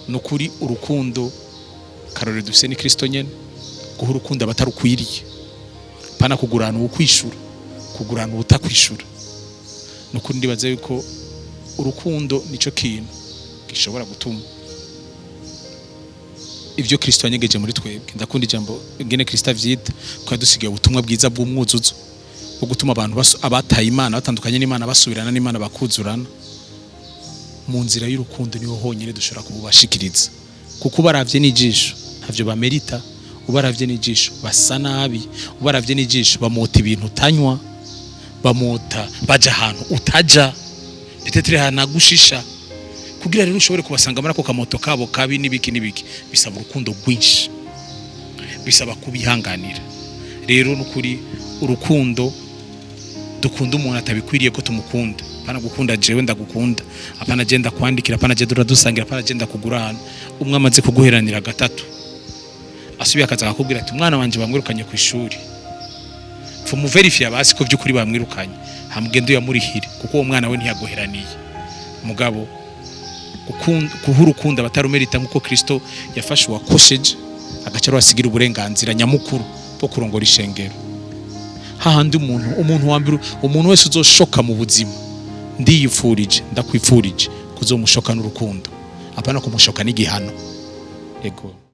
Nukuri urukundo, karore dufise ni Kristo nyene. Guha urukundo abatarukwiriye, pana kugurana uwukwishura, kugurana uwutakwishura. Nukuri ndibaza yuko urukundo nico kintu gishobora gutuma ibyo Kristo yanyegeje muri twebwe. Ndakunda ijambo ngene Kristo avyita ko yadusigaye ubutumwa bwiza bw'umwuzuzo bwo gutuma abantu abataye Imana, batandukanye n'Imana, basubirana n'Imana, bakuzurana. Mu nzira y'urukundo niho honyine dushobora kububashikiriza, kuko ubaravye n'ijisho ntavyo bamerita. Ubaravye n'ijisho basa nabi, ubaravye n'ijisho bamota ibintu utanywa, bamota baja ahantu utaja, peut-être hanagushisha. Kugira rero ushobore kubasanga muri ako kamoto kabo kabi n'ibiki n'ibiki, bisaba urukundo rwinshi, bisaba kubihanganira. Rero nukuri urukundo dukunda umuntu atabikwiriye ko tumukunda, apana gukunda jewe ndagukunda, apana je ndakwandikira, apana je duradusangira, apana je ndakugurana. Umwe amaze kuguheranira gatatu, asubiye akaza akakubwira ati: "Umwana wanje bamwirukanye ku ishuri, pfumu basi ko by'ukuri bamwirukanye, hamugende uyamurihire," kuko uwo mwana we ntiyaguheraniye. Mugabo guha urukundo abatarumerita, nk'uko Kristo yafashe uwakosheje agaca arasigira uburenganzira nyamukuru bwo kurongora ishengero, hahandi umuntu wa mbere, umuntu wese uzoshoka mu buzima, ndiyifurije, ndakwifurije kuzomushoka n'urukundo, apana kumushoka n'igihano. Ego.